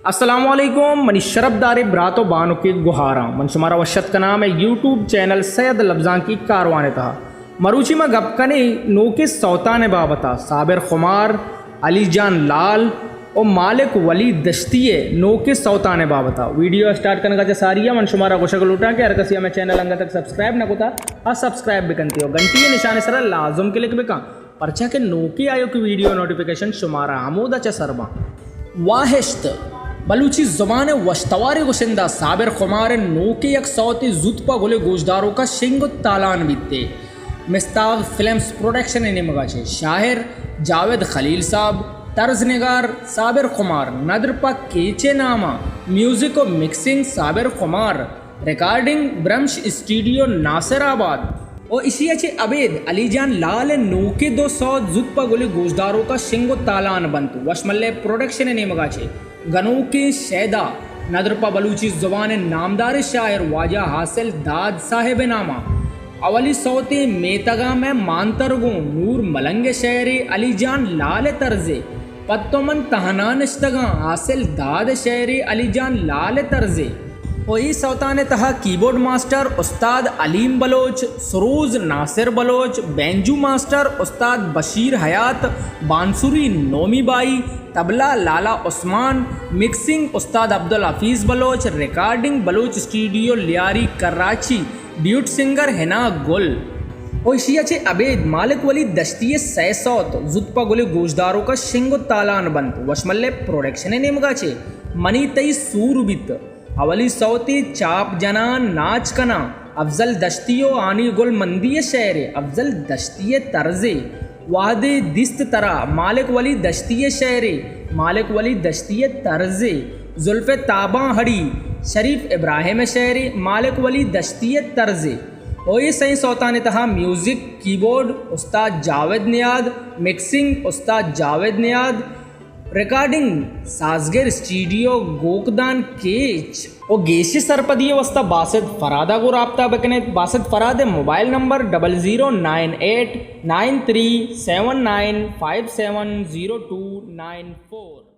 السلام علیکم، منی شرپداریں برات و بانکیں گہاراں، من شمارا وش اتک کناں مئے یوٹیوب چینل سید لبزانکی کاروان ءِ تہا۔ مروچی ما گپ کنیں نوکیں سوتان ءِ بابت ءَ، صابر خمار، علی جان لال و مالک ولی دشتی ءِ نوکیں سوتان ءِ بابت ءَ۔ ویڈیو ءِ اسٹارٹ کنگ ءَ چہ ساری ءَ من شمارا گوشگ لوٹاں کہ ہر کسی ءَ مئے چینل انگت تک سبسکرائب نہ کتا، آ سبسکرائب بکنت و گھنٹی ءِ نشان ءِ سرا لازم کلک بکن۔ پرچا کہ نوکیں آیوکیں ویڈیو نوٹیفیکیشن شمارا ہمودا چہ سر باں۔ واہشت، بلوچی زبان ءِ وشتواریں گشندہ صابر خمار ءِ نوکیں یک سوتے زوت پہ گل ءِ گوشداروکاں شنگ و تالان بیت۔ مستاغ فلمز پروڈکشن ءِ نیمگا چہ شاعر جاوید خلیل صاحب، طرز نگار صابر خمار، ندر پہ کیچ ءِ ناما، میوزک و مکسنگ صابر خمار، ریکارڈنگ برمش اسٹوڈیو ناصر آباد۔ و ایشی ءَ چہ ابید علی جان لال ءِ نوکیں دو سوت زوت پہ گل ءِ گوشداروکاں شنگ و تالان بنت۔ وشملے پروڈکشن ءِ نیمگا چہ گنوکیں شیدا، ندر پہ بلوچی زبان ءِ نامداریں شاعر واجہ حاصل داد صاحب ءِ ناما، اولی سوتے میتگاں مئے مانتر گوں نور ملنگ ءِ شعرے علی جان لال ءِ طرزے، پد تو من تہنا نشتگاں حاصل داد ءِ شعرے علی جان لال ءِ طرزے۔ و اے سوتان ءِ تہا کیبورڈ ماسٹر استاد علیم بلوچ، سروز ناصر بلوچ، بینجو ماسٹر استاد بشیر حیات، بانسری نومی بائی، طبلہ لالا عثمان، مکسنگ استاد عبدالحفیظ بلوچ، ریکارڈنگ بلوچ اسٹوڈیو لیاری کراچی، ڈیوٹ سنگر حنا گل۔ و ایشی ءَ چہ ابید مالک ولی دشتی ءِ سئے سوت زوت پہ گل ءِ گوشداروکاں شنگ و تالان بنت۔ وشملے پروڈکشن ءِ نیمگا چہ منی تئی سور بیت۔ اولی سوتے چاپ جنان ناچ کناں افضل دشتی و ہانی گل مندی ءِ شعرے، افضل دشتی ءِ طرزے۔ وہدے دیست ترا مالک ولی دشتی ءِ شعرے، مالک ولی دشتی ءِ طرزے۔ زلف تاباں ہڑی شریف ابراہیم ءِ شعرے، مالک ولی دشتی ءِ طرزے۔ و اے سئیں سوتان ءِ تہا میوزک، کیبورڈ استاد جاوید نیاد، مکسنگ استاد جاوید نیاد، ریکارڈنگ سازگر اسٹوڈیو گوکدان کیچ۔ و گیشیں سرپدی ءِ واستا باسط فراد ءَ گوں رابطہ بکنیت۔ باسط فراد ءِ mobile number double zero nine eight nine three seven nine five seven zero two nine four.